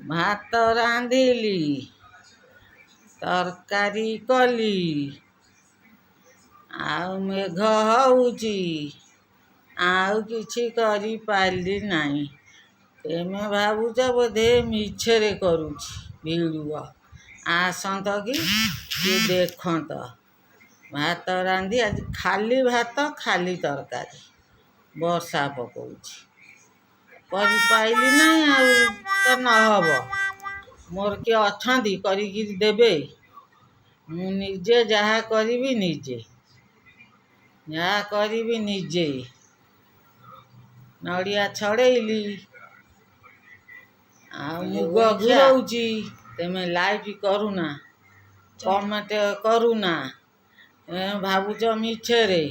ଭାତ ରାନ୍ଧିଲି, ତରକାରୀ କଲି, ଆଉ ମେଘ ହଉଛି, ଆଉ କିଛି କରିପାରିଲି ନାହିଁ। ତେମେ ଭାବୁଛ ବୋଧେ ମିଛରେ କରୁଛି ଭିଡ଼ିଓ। ଆସନ୍ତ କି କିଏ ଦେଖନ୍ତ। ଭାତ ରାନ୍ଧି ଆଜି ଖାଲି ଭାତ, ଖାଲି ତରକାରୀ। ବର୍ଷା ପକଉଛି, କରିପାଇଲି ନାହିଁ। ଆଉ ତ ନହବ, ମୋର କିଏ ଅଛନ୍ତି କରିକିରି ଦେବେ? ମୁଁ ନିଜେ ଯାହା କରିବି ନିଜେ, ଯାହା କରିବି ନିଜେ। ନଡ଼ିଆ ଛଡ଼େଇଲି ଆଉ ମୁଗ ଘୁରଉଛି। ତେମେ ଲାଇକ୍ କରୁନା, କମେଣ୍ଟ କରୁନା, ଭାବୁଛ ମିଛରେ।